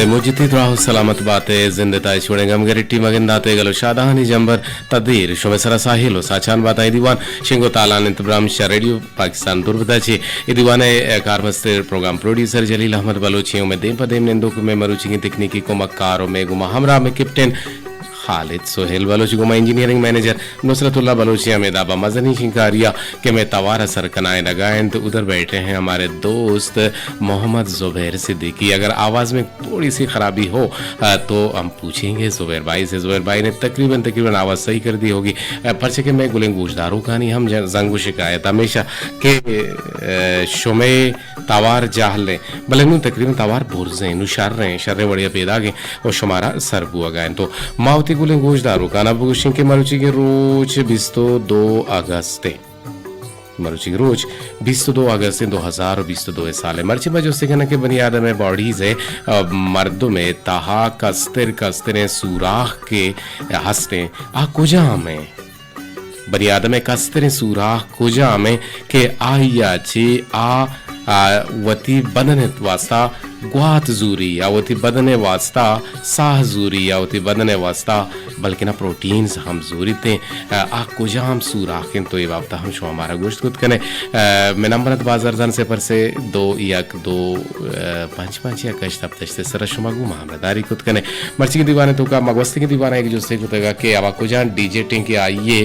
مجتی دراہ و سلامت باتے، زند تائی چوڑیں گم گریٹی مگنداتے، گل و شادہانی جمبر تا دیر شمے سرا ساحل و ساچان باتا۔ اے دیوان شنگ و تالان انت برام شہ ریڈیو پاکستان دربدا چی۔ اے دیوانے کارمستر پروگرام پروڈیوسر جلیل احمد بلوچی و مے دیم پہ دیم نندوک مے مروچیگیں تکنیکی کمک کار و مے گما ہمراہ مے کیپٹن خالد سہیل بلوچ، گما انجینئرنگ منیجر نصرت اللہ بلوچی۔ ہمے دابا مزنی شنکاریا کہ مے توارا سر کنائینگا انت، ادھر بیٹھے ہیں ہمارے دوست محمد زبیر صدیقی۔ اگر آواز میں تھوڑی سی خرابی ہو، آ، تو ہم پوچھیں گے زبیر بھائی سے۔ زبیر بھائی نے تقریباً، تقریباً آواز صحیح کر دی ہوگی۔ آ، پرچہ کہ میں گلیں گوشداروکانی ہم ج-، زنگ و شکایت ہمیشہ کہ، آ، شمے توار جہلیں، بلے نوں تقریباً توار برزیں، نوں شریں، شریں وڑیا پیداگیں و شمارا سر بوگا انت۔ تو ما وتی گلیں گوشداروکانا بگوشیں کہ مروچیگیں روچ بیست و دو اگست انت۔ مروچی روچ بیست و دو اگست دو ہزار و بیست و دو سال ء۔ مرچی ما جستے کناں کہ بنی آدم ء باڈیز ء، آ، مردم ء تہا کستر کستریں سوراخ کہ ہستیں، آ کجام ء؟ بنی آدم ء کستریں سوراخ کجام ء کہ آئی ء چہ آ، آ، وتی بدن ء واسطہ گوات زوری یا وتی بدن ء واسطہ ساہ زوری یا وتی بدن ء واسطہ بلکنا پروٹینز ہم زوریت انت۔ آ، آ کجام سوراخ انت تو اے بابت ء ہم شما مارا گوشت کت کنے۔ آ، مئے نمبر انت باز ارزان، صفر سے دو یک دو، آ، پنچ پنچ یک ہشت ہفت ہشت سرا شما گوں ما ہمراہ داری کت کنے۔ مرچیگیں دیوان ء توکا ما گوستگیں دیوان ء یک جستے کتگا کہ آ کجام ڈیجٹ انت کہ آئی ء،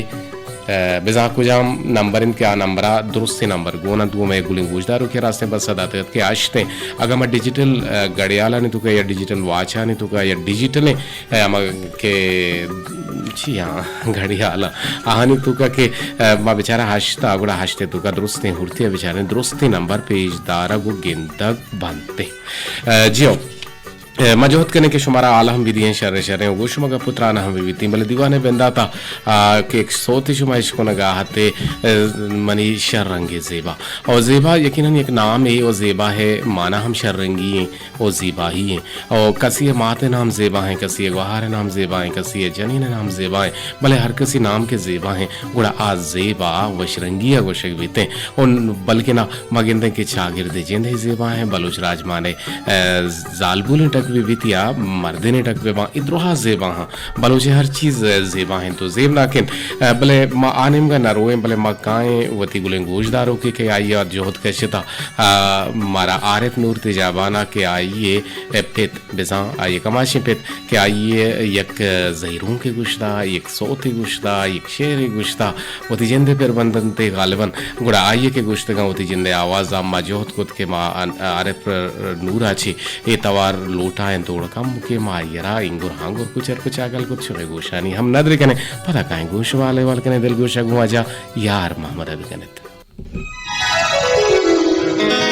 آ، بزاں کجام نمبر انت کہ آ نمبر ء درستیں نمبر گون انت۔ گوں مئے گلیں گوشداروکے راستیں بس ء داتگ ات کہ ہشت انت۔ اگاں ما ڈیجیٹل، آ، گڑیالانی توکا یا ڈیجیٹل واچانی توکا یا ڈیجیٹلیں، آ، ہما کہ چی آں گڑیال آں، آہانی توکا کہ، آ، ما بچارا ہشت ء گڑا ہشت ء توکا درستیں ہورتی ء بچاریں درستیں نمبر پیش دارگ و گندگ بنت۔ آ، جی ہو۔ آ، ما جہد کنیں کہ شمارا حال ہم بدییں، شر شریں و گوں شما گپ و تران ہم ببیتیں، بلے دیوان ء بنداتا، آ، کہ یک سوتے شما اشکنگا ہتے، آ، منی شر رنگیں زیبا۔ او زیبا یقیناً یک نامے او زیبا ء مانا ہم شر رنگی ایں۔ او زیبائی ایں۔ او کسی ء مات ء نام زیبا ایں، کسی ء گوہار ء نام زیبا ایں، کسی ء جنین ء نام زیبا ایں، بلے ہر کسی نام کہ زیبا ایں، گڑا آ زیبا وش رنگی ء گوشگ بیت ایں۔ او بلکنا ما گندیں کہ چاگرد ء جند ء زیبا ایں، بلوچ راجمان ء، آ، زالبولیں ٹک بہ بیت یا مردین ٹک بہ باں، اے دراہ زیبا آں۔ بلوچ ء ہر چیز زیبا انت و زیبناک انت، بلے ما آ نیمگا نہ روئیں، بلے ما کائیں وتی گلیں گوشداروکے کہ آئی ء جہد کشتا، آ، مارا عارف نور تیجابانا کہ آئی ء پت بزاں آئی ء کماشیں پت کہ آئی ء یک زہیرونکے گوشتا، یک سوتے گوشتا، یک شعرے گوشتا، وتی جند ء پر بندنتے غالباً۔ گڑا آئی ء کہ گوشتگاں وتی جند ء آواز ء ما جہد کت کہ ما ان-، عارف نور ء چہ اے توار لوٹائینت، اوڑ کمکے ما آئی ء را اینگر ہانگر کچر کچاگل کت، شمئے گوشانی ہم ندر کنیں۔ پدا کائیں گوش وال احوال کنیں، دلگوش ء گوں واجہ یار محمد ء بکنیت۔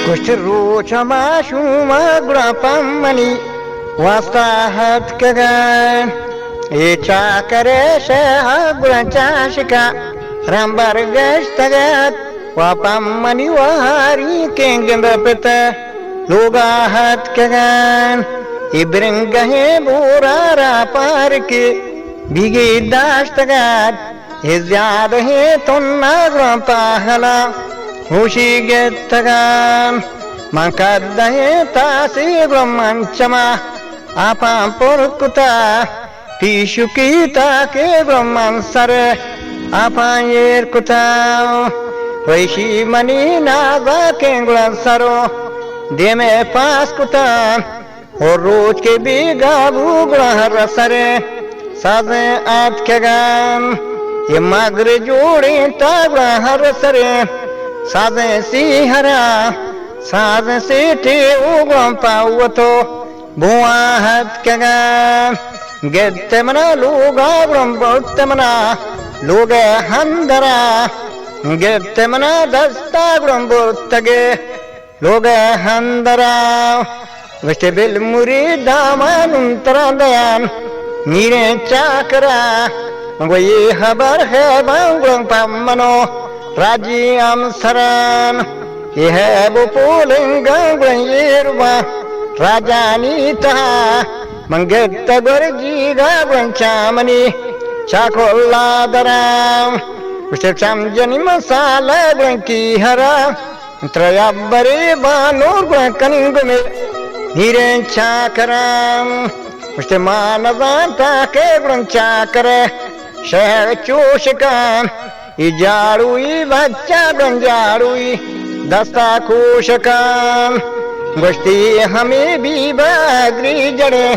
گوشت روچ ما شوما گڑا پمنی واسطہ ہتکگن، اے چاکر شہ گڑا چاشکا رمبر گشتگت۔ و پہ منی واری کیں گند پت لوگا ہتکگن، اے برنگہیں بورا را پارکے بیگی داشتگت، اے زیادہیں تنا گڑا پاہلا ہوشی گتگن۔ من کدہیں تاسی گڑا من چما آپاں پر کتا، پیشکی تاکے گڑا من سر آپاں ایر کتا، ویشی منی نازاکیں گڑا سرو دیمے پاس کتا۔ او روچ کہ بیگا بو گڑا ہر سرے سازیں آتکگن، اے مگر جوڑیں تا گڑا ہر سرے سازیں سیہرا، سازیں سیٹے او گڑا پاوتو بوان ہتکگاں۔ گپت منا لوگا گڑا برت منا لوگ اندرا، گپت منا دستا گڑا برتگے لوگ اندرا۔ گوشت بل مریداں ما نوں ترا دیان میریں چاکرا، گو اے ہبر ہے بانگڑاں پہ منو راجی ہمسران۔ اے ہے بو پولنگاں گڑاں ایر باں راجانی تہا، من گپت گور جیگا گڑاں چامنی چاکو لادراں۔ گوشت چم جنی مسالہ گڑاں کی ہرا، ترا یبرے بانور گڑاں کننگ میں نیریں چاکراں، گوشتے ما نزانتا کہ گڑن چاکر شہر چوش کن، ای جاڑوئی بچہ گڑن جاڑوئی دستا کوش کن۔ گوشتی ہمے بی بگری جڑیں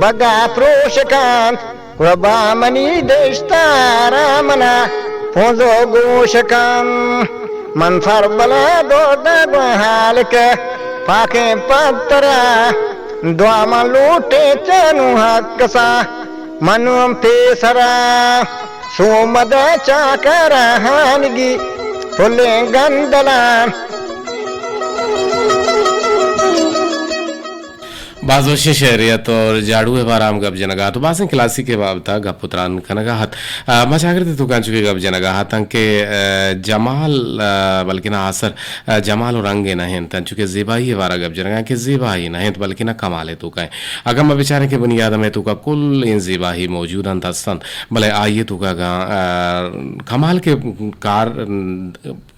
بگا پروش کن، قربا منی دشتارا منا پونزو گوش کن۔ من سر بلا دودا گو حال کے پاکیں پترا، دعا من لوٹے چانو حق سا، منو ہم پیسرا، سومدا چاکرا ہانگی پلیں گندلان۔ باز وشیں شعرے ات اور جاڑو ء بارا ہم گپ جنگا ات و بازیں کلاسیک ء بابت ء گپ و تران کنگا ات۔ آ، ما چاگرد ء توکا انچو کہ گپ جنگا اتاں کہ، آ، جمال، آ، بلکنا آسر، آ، جمال و رنگ ء نہ انت، انچو کہ زیبائی ء بارا گپ جنگا کہ زیبائی نہ انت، بلکنا کمال ء توکا انت۔ اگاں ما بچاریں کہ بنی آدم ء توکا کل این زیبائی موجود انت، ہست انت، بلے آئی ء توکا اگاں، آ، کمال کے کار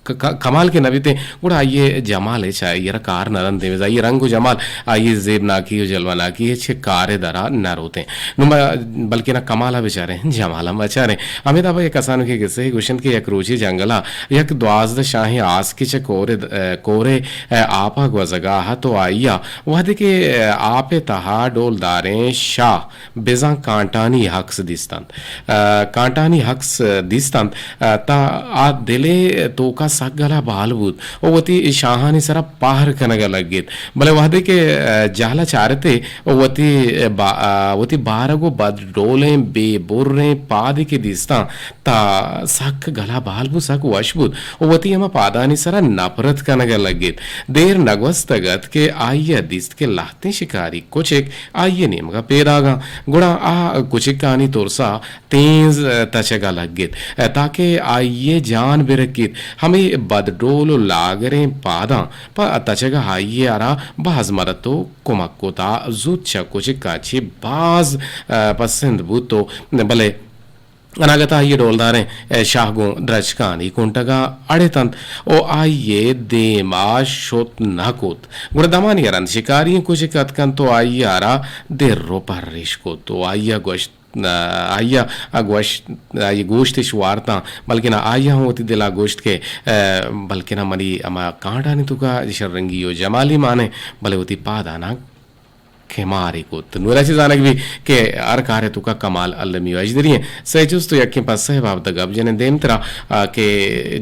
ک-، ک-، کمال کہ نہ بیتیں، گڑا آئی ء جمال ہچ آئی ء را کار نہ رندیں، بزاں آئی ء رنگ و جمال، آئی ء زیبناکی و جلوہ ناکی ہچ کہ کار ء درا نہ روتیں۔ نوں ما بلکنا کمال ء بچاریں، جمال ء مچاریں۔ ہمے دابا یک کسانکیں کسہ ء گوشنت کہ یک روچے جنگل ء یک دوازدہ شاہیں آسکے چہ کور ء د-، ء کور ء آپ ء گوزگا ات و آئی ء وہدے کہ آپ ء تہا ڈولداریں شاہ بزاں کانٹانی عکس دیست انت۔ ء، کانٹانی عکس دیست انت، ء، تا آ دل ء توکا سک گلا بال بوت و وتی شاہانی سرا پہر کنگ ء لگت۔ بلے وہدے کہ، ء، جہل ء چارت ء و وتی با-، ء، وتی بارگ و بد ڈولیں بے بریں پادے کہ دیستاں تا سک گلا بال بوت، سک وش بوت و وتی ہما پادانی سرا نپرت کنگ ء لگت۔ دیر نہ گوستگ ات کہ آئی ء دیست کہ لہتیں شکاری کچک آئی ء نیمگ ء پیداگاں، گڑا آ کچکانی ترس ء تینز تچگ ء لگت، تاکہ آئی ء جان برکیت۔ ہمے بدڈول و لاگریں پاداں پہ تچگ ء آئی ء را باز مدت و کمک کت۔ آ زوت چہ کچک ء چہ باز، ء، پسند بوت و بلے اناگت ء آئی ء ڈولداریں، ء، شاہ گوں درچکانی کنٹگ ء اڑ اتنت و آئی ء دیم ء شت نہ کت۔ گڑا دمانی ء رند شکاری ئیں کچک اتک انت و آئی ء را در و پریش کت و آئی ء گوشت، ء، آئی ء گوشت، آئی ء گوشت اش وارتاں، بلکنا آئی ء ہم وتی دل ء گوشت کہ، ء، بلکنا منی ہما کانڈانی توکا شررنگی و جمالی مان انت، بلے وتی پاداناں کمارے کت۔ نورا چہ زانگ بی کہ ہر کارے توکا کمال المی و اجدری انت۔ سئے جست و یکیں پسہ ء بابت ء گپ جنیں دیمترا، آ، کہ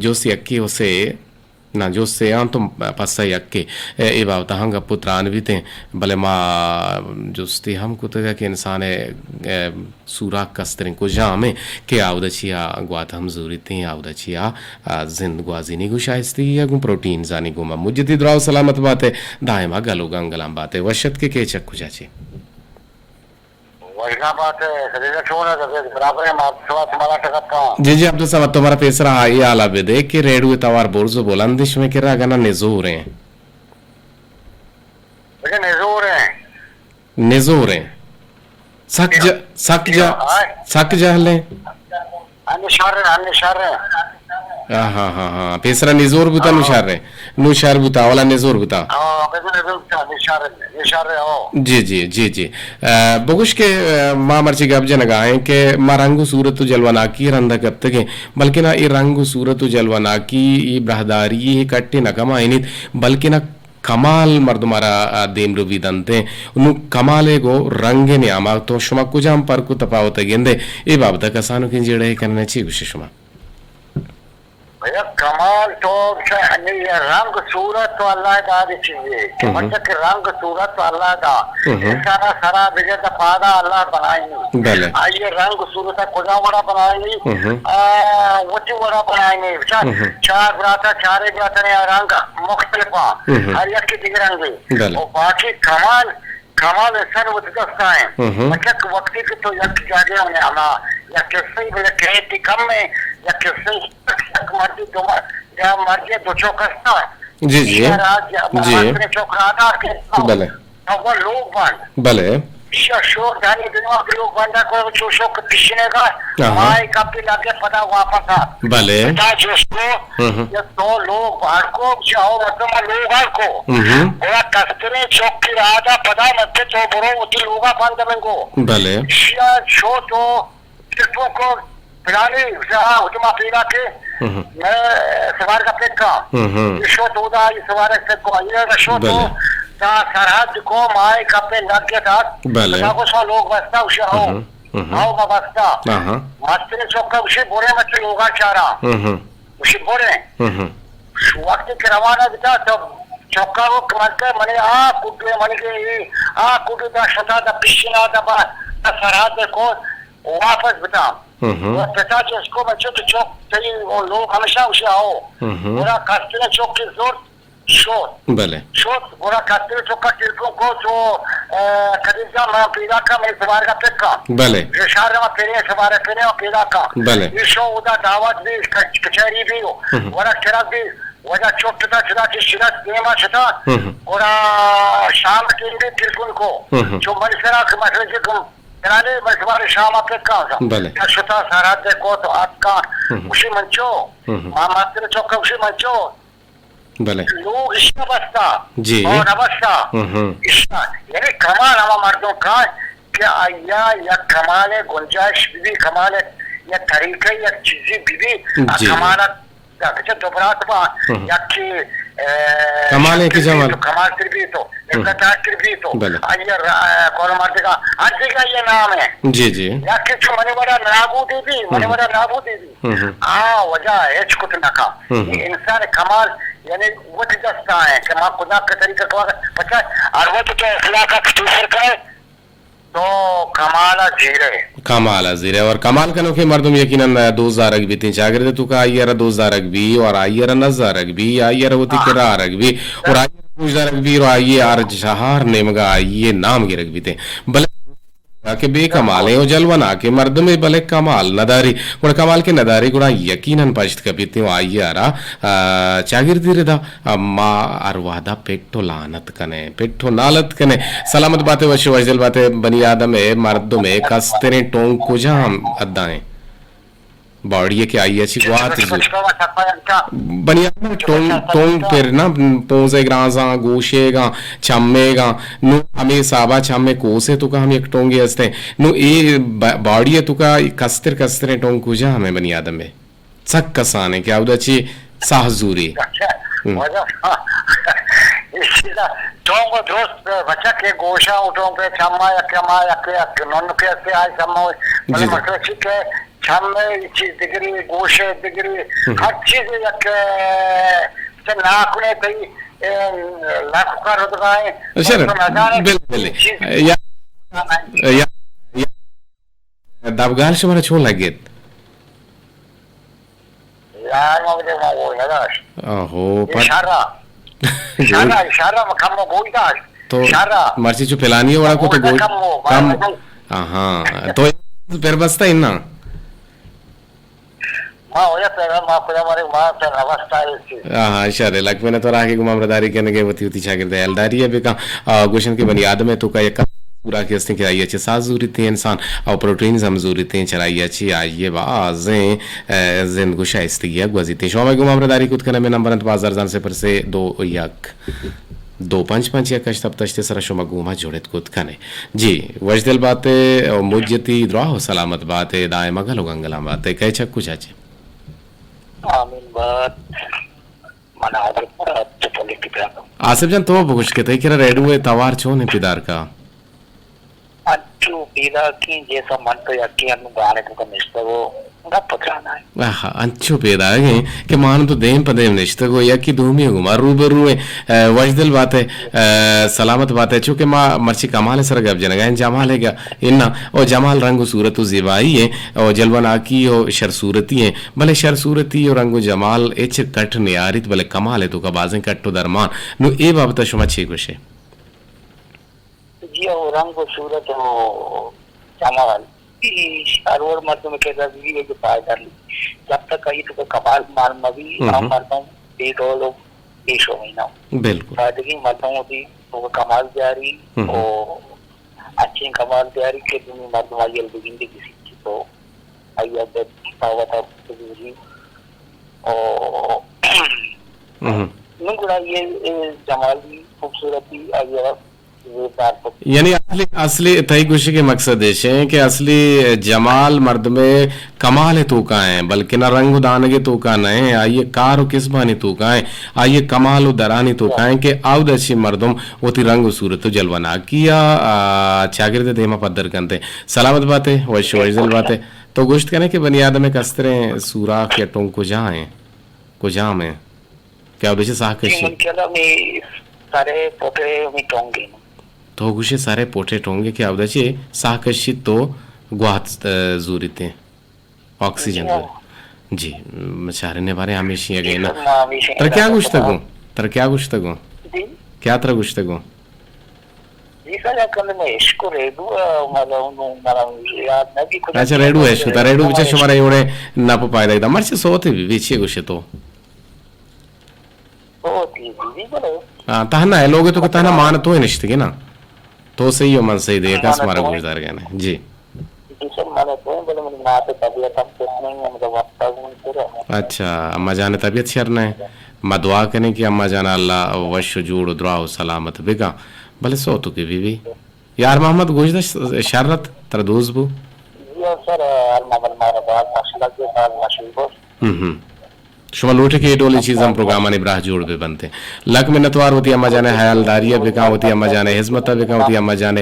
جست یکے و سے، نہ، جست سے آں تو پسہ یکے، اے، اے بابت ء ہم گپ و تران بیتیں، بلے ما جستے ہم کتگ کہ انسان ء، اے، سوراک کستریں کجام انت کہ آودا چیا گوات ہم زوریتیں، آودا چیا، آ، زند گوازینی گوں شائستگی ء گوں پروٹینزانی گوما۔ مجتی دراہ و سلامت بات ء، دائما گل و گنگلان بات ء۔ وش اتک کہ کیچک کجا چے؟ وشنا بات ء، خدیجہ چون ء، طبیعت برابر ہے؟ ما شما شمالا ٹکپ کاں۔ جی جی عبدالصمد، تو مارا پیسرا اے حالا بدے کہ ریڈو ء توار برز و بلند شمے کرا گنا نزور ہیں۔ بلے نزور ہیں۔ نزوریں۔ سک ج-، سک ج-، آئے۔ سک جہلیں۔ ہمے شر، ہمے شر۔ ہاں، ہاں، ہاں، ہاں۔ پیسرا نزور بوتا، نو ہاں۔ شر۔ نو شر بوتا، اولا نزور بوتا۔ ہاں، بلکل نزور بوتا، ہمے شر، ہمے شر، ہاں۔ جی، جی، جی، جی۔ ء، بگوش کہ، ء، ما مرچی گپ جنگا ہیں کہ ما رنگ و صورت و جلوہ ناکی رندا کپتگیں، بلکنا اے رنگ و صورت و جلوہ ناکی، اے براہداری، اے کٹے نہ کمائینیت، بلکنا کمال مردم ء را، آ، دیمروی دنت۔ نوں کمال ء گوں رنگ ء نیام ء تو شما کجام پرک و تپاوت ء گندے؟ اے بابت ء کسانکیں جیڑہ ء کنن ء چی گوش ئے شما؟ بھیا، کمال تو چہ ہمے رنگ صورت تو اللہ ء دادی چیزے کہ ہم۔ مطلب کہ رنگ صورت تو اللہ ء دا۔ ہم۔ انسان ء سرا بگر دا پادا اللہ بنائی۔ بلے۔ آئی ء رنگ صورت ء کجام وڑا بنائی؟ ہم۔ آ، وتی وڑا بنائی۔ بچار، ہم۔ چار براتا، چارے براتا نے رنگ مختلف آں۔ ہم۔ ہر یک دگہ رنگے۔ بلے۔ و باقی کمال، کمال انسان وتی دستا ہیں۔ ہم۔ مطلب کہ وقتی کہ تو یک جاگے ہمیں ہما، یک قصے بلے کہتی کم ہے، یک قصے یک مردی دو مر-، یا مردی دو چوک ہستا۔ جی، جی۔ یا راج یا جی۔ مردی چوک رادا کہ بلے۔ اول لوگ بند۔ بلے۔ شو، شو، دانی دنیا لوگ بند کو چو شوق پیشنے کا۔ آہا۔ مائے کپی لگے پدا واپس آ۔ بلے۔ پدا جوش کو، ہم۔ یا تو لوگ بار کو، جاؤ مردم لوگ بار کو۔ ہم۔ گڑا کستریں چوک رادا پدا من کہ تو برو وتی لوگا بند من گو۔ بلے۔ شیا شو تو ٹیلیفون کو پلانی، ہاں، وتی ما پیدا کے، ہم۔ میں سوار کا پک کا۔ ہم۔ یہ شو تو دا، یہ سوار کا پک کو، یہ شو تو بلے۔ تا سرحد کو مائے کا پہ لگ گیا تھا۔ بلے۔ تا کو سو لوگ بستا، اسے ہو۔ ہم۔ ہم۔ آؤ ما بستا۔ آہا۔ مستریں چوکا گوشی، بورے مچ لوگا چارا۔ ہم۔ گوشی، بورے۔ ہم۔ وقتی کہ روانہ بیتا، تو چوکا کو کمال کر، منے آ کڈے، منے کے آ کڈے دا شتا دا پیشنا دا با، دا سرحد کو واپس بیتا۔ ہم۔ وہ پتا جو اس کو بچو تو چوک تئی وہ لوگ ہمیشہ اسے آؤ۔ ہم۔ گڑا کستریں چوک کی زور شوت۔ بلے۔ شوت، گڑا کستر چکا ٹیلیفون کو تو، اے، قدیر جان، ما پیدا کا، میں سوار کا پک کا۔ بلے۔ یہ شہر ما پھرے، سوار پھرے، ما پیدا کا۔ بلے۔ یہ شو ادا دعوت بھی، کچ-، کچہری بھی ہو۔ ہم۔ گڑا کرا بھی، وجہ چوٹ تا، چدا چی شرط دیما شتا۔ ہم۔ گڑا شام ٹیم بھی ٹیلیفون کو۔ ہم۔ جو من سرا کہ مسئلہ جی کم کرانے، من سوار شام پک کا۔ بلے۔ یا شتا سرحد کو تو آت کا۔ ہم۔ اسی منچو، ہم۔ ما ماتر چوکا اسی منچو۔ بلے۔ لوگ اشیا بستا۔ جی۔ اور نہ بستا۔ ہم۔ اشیا، یعنی کمال ہما مردم کا کہ آیا یک کمال گنجائش بھی، کمال یک طریقہ، یک چیزی بھی، بھی، آ جی۔ کمال یا کہ دو برات با، ہم۔ یا کہ، اے، کمال ہے کہ شکر بھی جمال۔ تو، کمال تر بھی تو، ہم۔ عزت تر بھی تو، بلے۔ آیا را-، کول مردگا، ہر جگہ یہ نام ہے۔ جی، جی۔ یا کہ چو منی وڑا نابودی بھی، منی ہم۔ وڑا نابودی بھی۔ ہم۔ آ وجہ ہچ کت نہ کا۔ ہم۔ یہ انسان کمال یعنی وت دستا ہے کہ ما کجا کے طریقہ کو پچا ہر وقت تو اخلاق کا پیسر کرے تو کمال زیرے۔ کمال زیرے اور کمال کنو کہ مردم یقیناً دوست دارگ بیتیں۔ چاگرد تو کا آئی را دوست دارگ بی اور آئی را نز دارگ بی، آئی را وتی کرا آرگ بی اور آئی را گوش دارگ بی اور آئی آر چہار نیمگا آئی نام گرگ بیتیں۔ بلے کہ بے کمالیں و جلوہ ناکیں مردمے، بلے کمال نداری۔ گڑا کمال کہ نداری، گڑا یقیناً پشت کپیتیں و آئی ء را، آ، چاگردی ردا، آ، ما ہر وہدا پٹ و لعنت کنیں، پٹ و نالت کنیں۔ سلامت باتے، وش و وشدل باتے، بنی آدم ء، مردم ء کستریں ٹونک کجام ادائیں؟ باڑی ء کہ آئی ء چی گوات زوت۔ بنی آدم ٹونگ، ٹونگ پر نہ، پونزے گرانزاں، گوشے گاں، چمے گاں، نو ہمے حسابا چمے کوسے تو کا ہم یک ٹونگے ہستے۔ نو اے با-، باڑی ء تو کا کستر کستریں ٹونگ کجا ہمیں بنی آدم ء؟ سک کسانے کہ اودا چی ساہ زوری۔ اچھا، ہم۔ واجہ، اسی دا ٹونگ درست بچک کے گوشا اٹھوں پہ چما یک ما یک یک نن کے سے آئی سما، جی، جی۔ مطلب چی کہ چم ء چیز دگری، گوش ء دگری، ہم۔ ہر چیز یک، ء، چہ ناکنے تئی، ء، لک کا ردگائیں، سر، تو نہ جانے بل-، بل-، چیز یا، یا، یا، دبگال شمارا چون لگیت؟ یار، ما مجھے ما وہ نہ داشت۔ آہو، پر اشارہ۔ اشارہ، اشارہ، کم گوئی داشت۔ تو اشارہ۔ مرچی چو پلانی وڑا کو تو گوئی کم ہو، کم۔ آہاں، تو پر بستا ہی نا۔ ما ہویا پیدا، ما خدا مارے، ما تن اوستا ایسی۔ آہاں، شر، لک منت و راہ کہ گما امرداری کنگے، وتی وتی چاگرد ہیالداری ہے بکن۔ آ، گوشن کہ بنی آدم ہے تو کا یک پورا کہ استیں کہ آئی چہ ساز زوریتیں انسان، او پروٹینز ہم زوریتیں، چرا آئی چہ آئی بازیں، اے، زند گشائستگی گوزیتیں۔ شما گما امرداری کت کنے، میں نمبر انت بازار زان صفر سے دو یک۔ دو پنچ پنچ یک ہشت ہپت ہشت سرا شما گوما جوڑت کت کنے۔ جی، وشدل باتے، او مجتی دراہ و سلامت باتے، دائم گل و گنگلان باتے، کئے چک کجا چے؟ آمین بات۔ من آصف مراد چہ پلی کتاب۔ آصف جان، تو بگوش کہ تئی کرا ریڈیو توار چون ہے پیدار کا؟ انچو پیداکیں جیسا من تو یکے انو گانے تو نشتگ و گپ تران آئے۔ آہا، انچو پیداگیں کہ مان تو دیم پہ دیم نشتگ و یکی دومی گما روبرو ہیں۔ اے، وشدل بات ہے، اے، سلامت بات ہے، چونکہ ما مرچی کمال سر گپ جنگا ہیں، جمال ہے گا انا، او جمال رنگ و صورت و زیبائی ہے، او جلوہ ناکی و شر صورتی ہیں، بلے شر صورتی و رنگ و جمال اچ کٹ نیاریت، بلے کمال ہے تو کا بازیں کٹ و درمان۔ نو اے بابت شما چے گوشے؟ جی، او رنگ و صورت و جمال، ایش ہر وڑ مردم کے رضوی ہے کہ فائدہ نہیں۔ جب تک یہ تو کمال مان مبی، ہم۔ ہم مردم بے ڈول و بے شومینا۔ بالکل۔ فائدگی مردم ہوتی تو کمال جاری، ہم۔ او اچھے کمال جاری کہ دنیا مردم آئی بگندے کسی چیز تو آئی بہت پاوتا بزرگی۔ او ہم۔ نوں گڑا یہ، اے، جمالی خوبصورتی آئی یعنی اصلی، اصلی تئی گوشگ ءِ مقصد ایش ایں کہ اصلی جمال مردم ءِ کمال ءِ توکا ایں، بلکنا رنگ و دانگ ءِ توکا نہ ایں، آئی ءِ کار و کسبانی توکا ایں، آئی ءِ کمال و درانی توکا ایں کہ آودا چہ مردم وتی رنگ و صورت و جلوہ ناکی ءَ، آ، چاگرد ءِ دیما پدر کنت ایں۔ سلامت بات ئے، وش و وشدل بات ئے۔ تو گوشت کن ئے کہ بنی آدم ءِ کستریں سوراخ یا ٹنگ کجا ایں؟ کجام ایں؟ کہ آودا چہ ساہ کشی؟ من کلا می سرے پوٹے می ٹونگے۔ تو گوشے سرے پوٹے ٹونگے کہ آودا چہ ساہ کشیت تو گوات، اه، زوریت ایں۔ آکسیجن زوریت۔ جی، مچارے نے بارے ہمیشی اگے نا۔ ترا کیا گوشتگوں؟ ترا کیا گوشتگوں؟ جی؟ کیا ترا گوشتگوں؟ جی سر، کل میں اشکو ریڈو، آ، مطلب، انہوں، مطلب، یاد نہ بھی کچھ۔ اچھا، ریڈو اشکو تا، ریڈو بچا شمارا یوڑے نپ پائدگ دا۔ مرچی صوت بھی، بھی چی گوشے تو؟ صوت بھی، بھی بلے۔ ہاں، تہنا ہے لوگ تو کہ تہنا مان تو نشتگے نا۔ تو صحیح ہو، من صحیح دے، کس مارا گوشدار گئے نا۔ جی۔ جی سر، من تو بلے من نہ تو طبیعت ہم ٹھیک نہیں ہے، مطلب، وقت من پورا۔ اچھا، اما جان طبیعت شر نہ ہے۔ ما دعا کنیں کہ اما جان اللہ وش و جوڑ و دراہ و سلامت بکا۔ بلے صوت کی بی بی۔ یار محمد گوشدار شر ات، ترا دوست بو۔ جی سر، یار محمد مارا باز وش لگے، باز مشہور بو۔ ہم ہم۔ شما لوٹے کہ اے ڈولیں چیزاں پروگرامانی براہ جوڑ بہ بنت۔ لک منتوار، وتی اما جان ءِ حیالداری ءَ بکاں، وتی اما جان ءِ ہزمت ءَ بکاں، وتی اما جان ءِ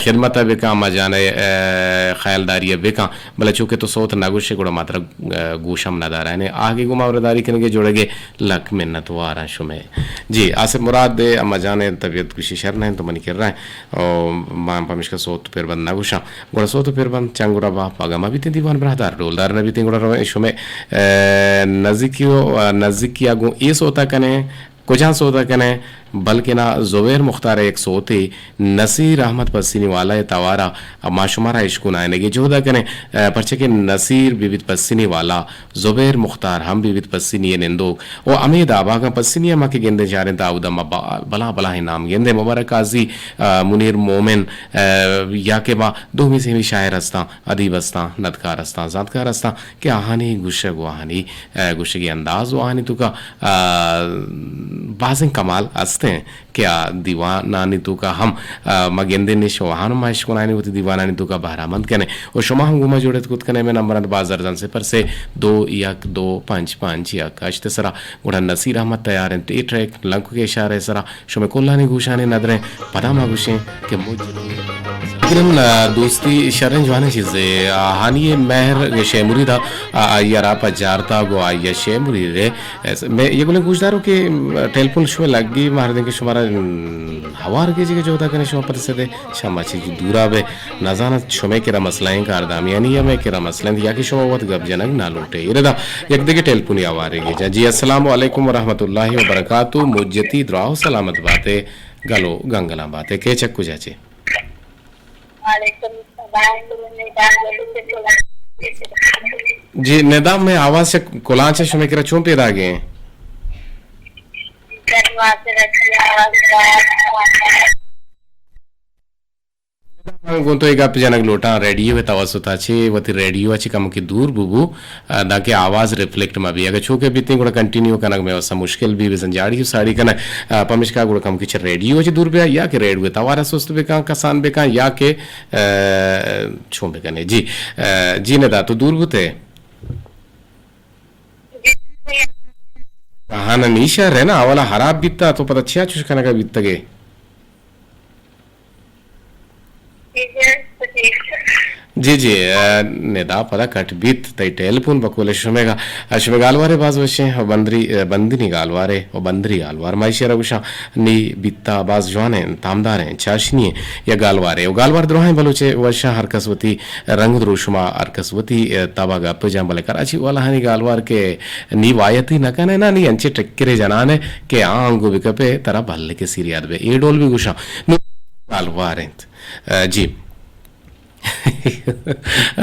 خدمت ءَ بکاں، اما جان ءِ، اے، خیالداری ءَ بکاں۔ بلے چونکہ تو صوت نہ گوشے گڑا ما ترا، اے، گوش ہم نہ دارائیں۔ آہگے گوں ما ورداری کنگے جوڑگے لک منتواراں شمئے۔ جی، آصف مراد ءِ اما جان ءِ طبیعت گوشی شر نہ انت تو منی کرا ایں۔ او، ما ہم پمیشکا صوت پربند نہ گوشاں۔ گڑا صوت پربند چنگ گڑا با پگہ مہ بیتیں دیوان براہدار ڈولدار نہ بیتیں گڑا رویں شمئے، اے، نزیکی و، اے، نزیکی ءَ گوں اے صوت ءَ کنیں، کجام صوت ءَ کنیں، بلکنا زبیر مختار ءِ یک صوتے نصیر احمد پسنی والا ءِ توارا ما شمارا اشکنائینگے جہد ءَ کنیں، اے، پرچہ کہ نصیر بہ بیت پسنی والا، زبیر مختار ہم بہ بیت پسنی ءِ نندوک۔ و ہمے داباگاں پسنی ءَ ما کہ گندیں چاریں تا اودا ما با-، بلاہ بلاہیں نام گندیں، مبارک قاضی، آ، منیر مومن، آ، یا کہ ما دومی سیمی شاعر ہستاں، ادیب ہستاں، ندکار ہستاں، زانتکار ہستاں کہ آہانی گوشگ و آہانی، آ، گوشگی انداز و آہانی توکا، آ، بازیں کمال ہستیں۔ کہ آ دیوانانی توکا ہم، آ، ما گندیں نش و آہان ما اشکنائیں وتی دیوانانی توکا بہرامند کنیں۔ و شما ہم گوں ما جوڑ ات کت کنیں، مئے نمبر انت باز ارزان، صفر سے دو یک دو پنچ پنچ یک ہشت سرا۔ گڑا نصیر احمد تیار انت اے ٹریک لنکک ءِ اشارہ ءِ سرا۔ شمئے کلانی گوشانی ندریں، پدا ما گوشیں کہ مجرم، آ، دوستی شریں جوانیں چیزے، آہانی مہر شے مرید ءَ، آ، آئی ءَ را پجارتا گو آئی ءَ شے مرید ءَ۔ ایس-، مئے یہ گلیں گوشدارو کہ، م، ٹیلیفون شمئے لگی، ما ہردیں کہ شمارا، م، ہوار کے جگہ جودا کنے شما پر سے دے، شما چی دورا بے، نزانت شمئے کرا مسئلہ ہیں کاردامیانی یا مئے کرا مسئلہ ہیں یا کہ شما وت گپ جنگ نہ لوٹے۔ اردا یک دگہ ٹیلیفونی ہوارے گے جا۔ جی، السلام علیکم ورحمۃ اللہ وبرکاتہ، مجتی دراہ و سلامت باتے، گلو گنگلاں باتے، کے چک کجا چے؟ وعلیکم السلام۔ جی ندا، مئے آواز چہ کلانچ ءَ شمئے کرا چون پیداگ ایں؟ گوں تو اے گپ جنگ لوٹاں، ریڈیو ءِ توسط ءَ چہ وتی ریڈیو ءَ چہ کمکے دور بو بو۔ آ، دانکہ آواز ریفلیکٹ مہ بی۔ اگہ چوکہ بیتیں گڑا کنٹینیو کنگ مئے واسطہ مشکل بی، بزن جاڑی و ساڑی کنگ۔ آ، پمشکا گڑا کمکے چہ ریڈیو چہ دور بیا، یا کہ ریڈیو توارا سست بکاں، کسان بکاں، یا کہ، آ، چون بکنے۔ جی، آ، جی ندا تو دور بوتے؟ ہاں، نہ، نی شہر ہے نا، اولا خراب بیتا، تو پتہ چیا چوش کنگا بیتگے؟ جی، جی، آ، ندا پدا کٹ بیت، تئی ٹیلیفون بکول شمے گا، آ، شمے گالوارے باز وشیں، او بندری، آ، بندنی گالوارے، او بندری گالوار، ما ایشی را گوشاں، نی بیتا باز جوانیں، تامداریں، چاشنی یا گالوارے، او گالوار دراہیں بلوچے وشاں، ہر کس وتی رنگ دروشما، ہر کس وتی، آ، تبا گپ جاں، بلے کراچی والا ہنی گالوار کے نی وایتی نہ کنے نا، نی انچے ٹکرے جنانے کہ آ انگو بکپے، ترا بھلے کے سیریاد بے۔ اے ڈول بھی گوشاں۔ نو گالوار انت۔ آ، جی۔ آ،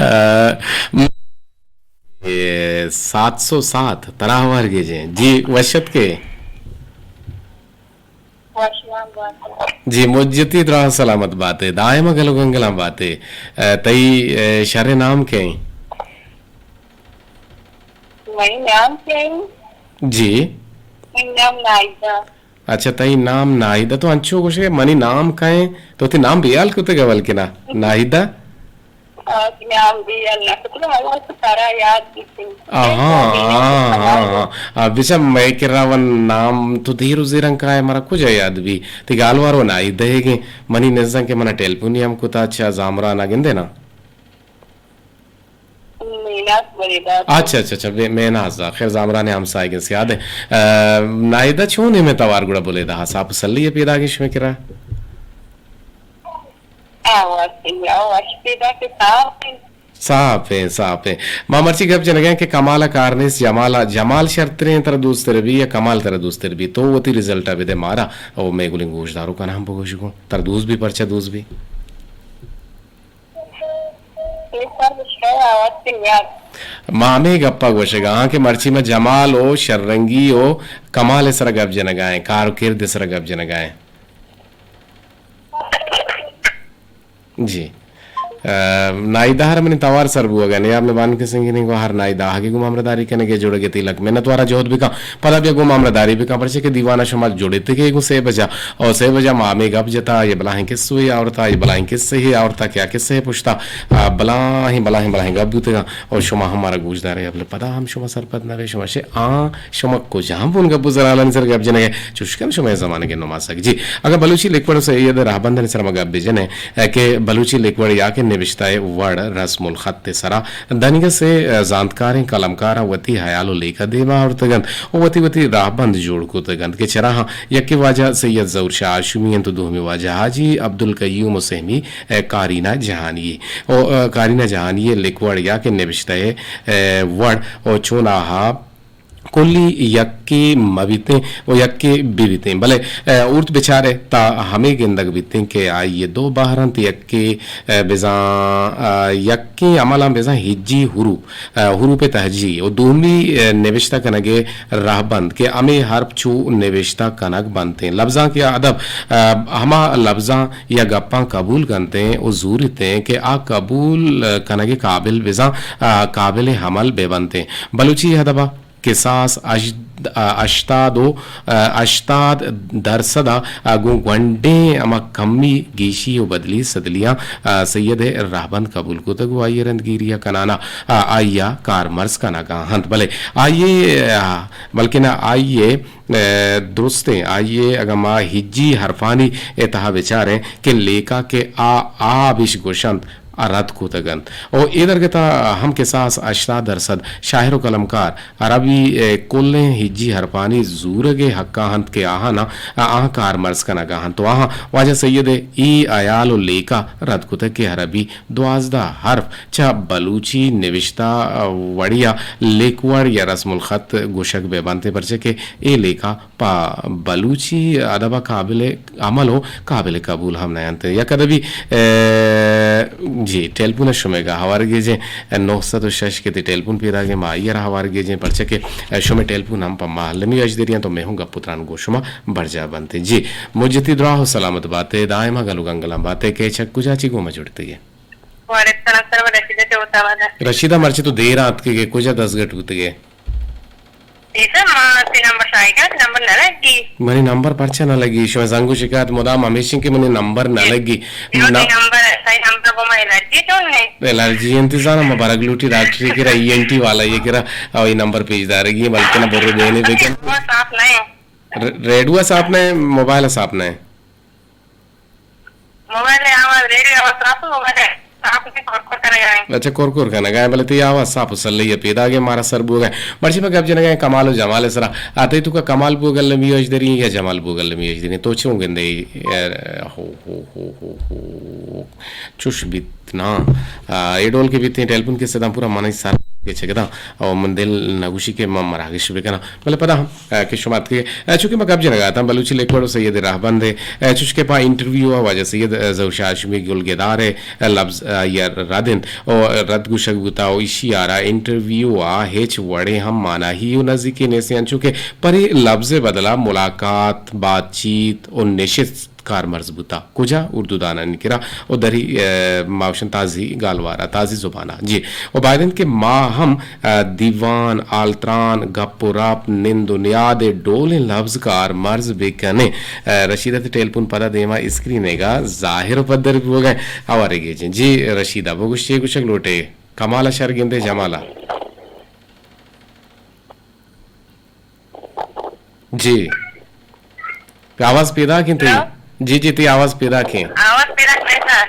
م-، اے، سات سو سات، ترا ہوار گیجیں۔ جی، وشت کے؟ جی، مجتی دراہ سلامت باتے، دائم گلو گنگلاں باتے۔ آ، تئی، آ، شر نام کہیں؟ منی نام کہیں؟ جی۔ منی نام نائدہ۔ اچھا، تئی نام ناہیدہ، تو انچو گوشے منی نام کئے؟ تو تئی نام بیال کتگ اول کہ نا؟ ناہیدہ؟ آ، نام بیال نہ کتگ، ہما تو ترا یاد بیتیں۔ آہاں، آہاں، آہاں۔ آ، بچا مئے کرا ون نام تو دیر و زیرن کائے، مرا کجا یاد بی؟ تئی گالوارو ناہیدہ ئیگیں، منی نزاں کہ منا ٹیلیفونی ہم کتا، چا زامران ءَ گندے نا؟ میناز بلیداد۔ اچھا، اچھا، اچھا، بے-، میناز ءَ۔ خیر، زامران ءِ ہمساہگ ءِ سیاد ءَ۔ آ، ناہیدہ چون ایں مئے توار گڑا بلیدہ ءَ؟ ساپ و سلی ءَ پیداگ ایں شمئے کرا؟ آ، وش، آ، وش پیداگ ایں، ساپ ایں۔ ساپ ایں، ساپ ایں۔ ما مرچی گپ جنگ ءَ ایں کہ کمال ءَ کار نیست، جمال ءَ، جمال شرتریں، ترا دوست تر بی یا کمال ترا دوست تر بی؟ تو وتی رزلٹ ءَ بدے مارا، او مئے گلیں گوشداروکاں ہم بگوش گوں، ترا دوست بی پرچا دوست بی؟ پیسر بشکئے آوات بنیاد۔ ما ہمے گپ ءَ گوشگ ءَ آں کہ مرچی ما جمال و شررنگی و کمال ءِ سرا گپ جنگ ءَ ایں، کار و کرد ءِ سرا گپ جنگ ءَ ایں۔ جی۔ آ، ناہیدہ ءَ را منی توار سر بوگ ءَ، نیام ءِ بانک سنگینی گوں ہر ناہیدہ ءَ گوں مامرا داری کنگ ءِ جوڑگ ءِ تیلک منت وارا جہد بکن۔ پدا بیا گوں مامرا داری بکن، پرچہ کہ دیوان ءَ شما جڑتگ ئے گوں سے بجا، او سے بجا ما ہمے گپ جتا، یہ بلاہیں قصہ یے آورتا، یہ بلاہیں قصہ یے آورتا، کیا قصہ یے پشتا، آ، بلاہیں، بلاہیں، بلاہیں گپ بوتگاں، او شما ہم مارا گوش دارے، بلے پدا ہم شما سرپد نہ بے، شما شے آ، شما کجام بن گپ و زلالانی سر گپ جنگ ءَ، چوش کن شما زمانگ ءِ نماسگ۔ جی، اگاں بلوچی لکھ وڑ و سید رہبندانی سر ما گپ بجنیں، اے، کہ بلوچی لکھ وڑ یا کہ نبشتہ ءِ وڑ رسم الخط ءِ سرا دنیگہ سے، اے، زانتکاریں قلمکاراں وتی ہیال و لیکہ دیما آورتگ انت و وتی وتی راہبند جوڑ کتگ انت کہ چراہاں یکے واجہ سید ظہور شاہ ہاشمی انت و دومی واجہ حاجی عبدالقیوم و سہمی، اے، کارینہ جہانی و، اے، کارینہ جہانی ءِ لکھ وڑ یا کہ نبشتہ ءِ، اے، وڑ و چوناہا کلی یکے مہ بیتیں و یکے بہ بیتیں، بلے، اے، اورت بچارے تا ہمے گندگ بیتیں کہ آئی ءِ دو بہر انت، یکے، اے، بزاں، اے، یکیں عملاں بزاں ہجی حروف، اے، حروف تہجی و دومی، اے، نبشتہ کنگ ءِ رہبند کہ ہمے حرف چو نبشتہ کنگ بنتیں۔ لبزانک یا ادب، اے، ہما لبزاں یا گپاں قبول کنتیں و زوریتیں کہ آ قبول، اے، کنگ ءِ قابل بزاں، اے، قابل عمل بہ بنتیں۔ بلوچی ادب ءَ کساس ہشت-، ہشتاد و، ہشتاد درسد ءَ گوں گونڈیں ہما کمی گیشی و بدلی سدلیاں سید ءِ رہبند قبول کتگ و آئی ءِ رندگیری ءَ کنان ءَ آئی ءَ کارمرز کنگ ءَ انت، بلے آئی ءِ، بلکنا آئی ءِ درستیں، آئی ءِ اگاں ما ہجی حرفانی ءِ تہا بچاریں کہ لیکہ کہ آ، آ بش گوشنت، ءَ رد کتگ انت و اے درگت ءَ ہم کساس ہشتاد درسد شاعر و قلمکار عربی ءِ کلیں ہجی حرفانی زورگ ءِ حق ءَ انت کہ آہاناں، آہاں کارمرز کنگ ءَ انت و آہاں واجہ سید ءِ اے ہیال و لیکہ رد کتگ کہ عربی دوازدہ حرف چہ بلوچی نبشتہ وڑے ءَ لکھ وڑ یا رسم الخط گوشگ بہ بنت، پرچہ کہ اے لیکہ پہ بلوچی ادب ءَ قابل عمل و قابل قبول ہم نہ انت۔ یک ادبی، اے، جی، ٹیلیفون ءَ شمئے گا ہوار گیجیں، نو سد و شش کہ تئی ٹیلیفون پیداگیں، ما آئی ءَ را ہوار گیجیں، پرچہ کہ، اے، شمئے ٹیلیفون ہم پہ ما المی اش دری انت و مئے ہوں گپ و تران گوں شما برجاہ بنت۔ جی، مجتی دراہ و سلامت باتے، دائما گل و گنگلاں باتے، کہ چک کجا چی گوں ما جڑتگے؟ وعلیکم السلام سر، من رشیدہ چہ ہوساواد ءَ۔ رشیدہ، مرچی تو دیر ءَ اتکگے، کجا دزگٹ بوتگے؟ جی سر، ما تئی نمبر شائقہ، نمبر نہ لگی۔ منی نمبر پرچا نہ لگی؟ شما زنگ و شکایت مدام ہمیشیں کہ منی نمبر نہ لگی۔ نو نہ۔ تئی نمبر، تئی نمبر گوں ما الرجی چون نے؟ الرجی انت زانا، ما برگ لوٹی ڈاکٹری کرا، ای این ٹی والا یہ کرا، او یہ نمبر پیش دارگی، بلکہ نہ برو دینے بکن۔ صاف نہیں۔ ر-، ریڈیو صاف نہیں، موبائل صاف نہیں۔ موبائل ءِ آواز، ریڈیو ءِ آواز صاف، موبائل ءِ صاف نہیں، کور کور کنگ ءَ ایں۔ اچھا، کور کور کنگ ءَ ایں، بلے تئی آواز صاف و سلئی ءَ پیداگ ءَ مارا سر بوگ ءَ ایں۔ مرچی پہ گپ جنگ ءَ ایں کمال و جمال ءِ سرا۔ آ، تئی توکا کمال بوگ المی اش دری یا جمال بوگ المی اش دری؟ تو چون گندے؟ اے، ہو، ہو، ہو، ہو، ہو۔ چوش بیت نا۔ آ، اے ڈول کہ بیتیں ٹیلیفون کہ صدا پورا منی سر گچگ داں۔ او من دل نگوشی کہ من مراگش بکناں۔ بلے پدا ہم، اے، کہ شما اتکے، اے، چونکہ ما گپ جنگا اتاں بلوچی لکھ وڑ و سید رہبند ءِ، اے، چوش کہ پہ انٹرویو ءَ واجہ سید، اے، ظہور شاہ ہاشمی گل گدار ءِ، اے، لبز، اے، یا رد انت و رد گوشگ بوتا و ایشی آرا انٹرویو ءَ ہچ وڑیں ہم ماناہی و نزیکی نیست، انچو کہ پرے لبز ءِ بدلا ملاقات، بات چیت و نشست کارمرز بوتا۔ کجا؟ اردو دانانی کرا۔ و دری، اه، ماوشن تازی گالوارا، تازی زبانا۔ جی۔ و باید انت کہ ما ہم، اه، دیوان، آلتران، گپ و رپ، نند و نیاد ڈولیں لبز کارمرز بکنیں۔ اه، رشیدہ تے ٹیلیفون پدا دیما اسکرین گا ظاہر و پدر بوگئے۔ آوارے گیجیں۔ جی رشیدہ، بگوش چے گوشگ لوٹے؟ کمالا شر گندے جمالا؟ جی۔ آواز پیداک انت تئی؟ ہلو؟ جی، جی، تئی آواز پیداک انت۔ آواز پیداک نہیں سر۔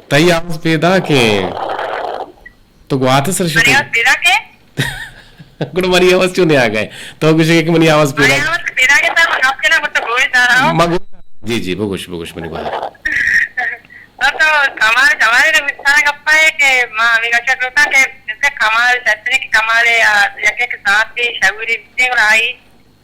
تئی آواز پیداک انت۔ تو گوات سر منی شتے؟ آواز پیداک انت؟ گڑا منی آواز چون آ گئے؟ تو گوشے کہ منی آواز منی پیداک؟ آواز پیداک انت سر، من گپ کناں، گڑا تو گوش دارا ہو۔ ما گوش، جی، جی، بگوش، بگوش منی گوات۔ تو، تو کمال، کمال ءِ بستار ءِ گپ ءَ کہ ما ہمے گپ ءَ کرتاں کہ جیسے کمال شرتریں کہ کمال ءِ، آ، یک یک زانت ءِ شعوری بیتیں گڑا آئی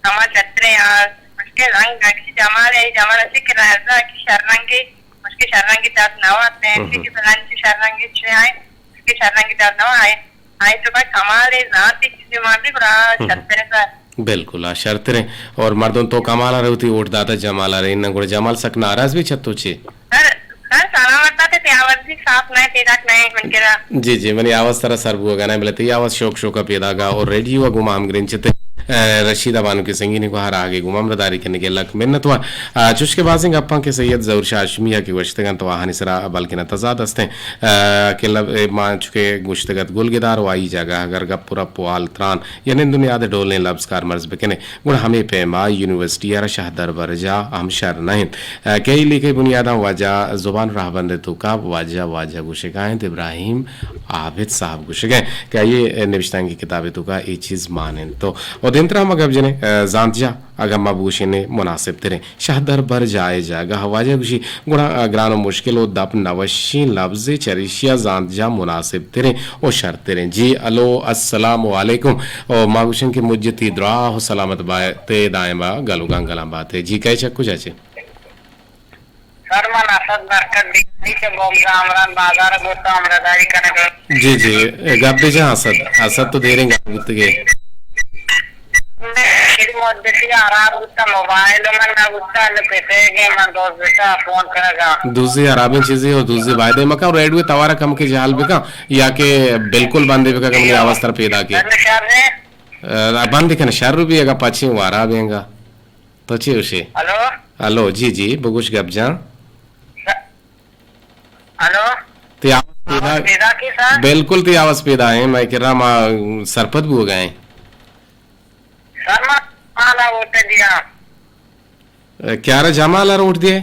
کمال شرتریں، آ، مشکل رنگ اگشی جمال ءِ، جمال اسی کہ رازا کہ شر رنگے، مشکل شر رنگے دات نہ وات، ہم۔ کہ فلان چی شر رنگے چے آئے، مشکل شر رنگے دات نہ آئے۔ آئی تو بھائی کمال ءِ زانت ءِ چیزے مان بھی گڑا ہم۔ شرتریں سر۔ بالکل، آ شرتریں۔ اور مردم تو کمال ءَ رہوتی ووٹ داتا جمال ءَ رہی، نہ گڑا جمال سک ناراض بھی چتو چے؟ سر، سر سلامت بات ہے، تئی آواز بھی صاف نہ ہے، پیداک نہ ہے من کرا۔ جی، جی، منی آواز ترا سر بوگا نہ، بلے تئی آواز شوک شوکا پیداگا اور ریڈیو ءَ گوما ہم گرنچتے۔ اے، رشیدہ بانک سنگینی کو ہر آگے گوما ہمراہداری کنگے لک منت وار۔ آ، چوش کہ بازیں گپاں کہ سید ظہور شاہ ہاشمی ءَ کہ گوشتگ انت تو آہانی سرا بلکن تضاد استیں۔ آ، کہ لب-، اے، ما چکے گوشتگ ات گل گدار و آئی جاگہ اگر گپ و رپ و حال تران یا نند و نیاد ڈولیں لبز کارمرز بکنے، گڑا ہمے پیما یونیورسٹی ءَ را شہدر برجاہ ہم شر نہ انت۔ آ، کئی لیکہ بنیاداں واجہ زبان راہبند ءِ توکا واجہ واجہ گوشگا انت ابراہیم عابد صاحب گوشگا انت کہ آئی نبشتانکی کتاب ءِ توکا اے چیز مان انت۔ تو و دینترا ہم گپ جنے، آ، زانت جا اگاں ما بوشینے مناسب تریں۔ شہدر برجاہ ءِ جاگہ واجہ گوشی، گڑا گران و مشکل و دپ نوشیں لبزے چریشی ءَ زانت جا مناسب تریں و شرتریں۔ جی، الو، السلام علیکم۔ و ما گوشن کہ مجتی دراہ و سلامت باتے، دائما گل و گنگلاں باتے۔ جی، کئے چہ کجا چے؟ سر، من اسد برکت بیانی چہ بغض عمران بازار گوتا ہمراہداری کنگ۔ جی، جی، گپ بجن اسد۔ اسد تو دیریں گپ بوتگے۔ شری مدتی آرام بوتا، موبائل من نہ بوتا، نو پتے گے من دوست بتا فون کنگا۔ دوزی حرابیں چیزے ہو، دوزی بایدے مکن، ریڈیو توارا کم کے جہل بکن، یا کہ بالکل بندے بکن کہ منی آواز تر پیدا کے۔ بند شر ہے۔ اے، بند کن شر بھی اگا پچیں وارا بینگا۔ تو چی ہوشے؟ ہلو؟ ہلو، جی، جی، بگوش گپ جان۔ س-، ہلو؟ تی آواز آواز پیدا پیدا کی سر؟ بالکل تی آواز پیدا ہے، میں کرا ما سرپد بو گئے۔ سر، ما مالا ووٹ دیا۔ اے، کیا را جمال ووٹ دیے؟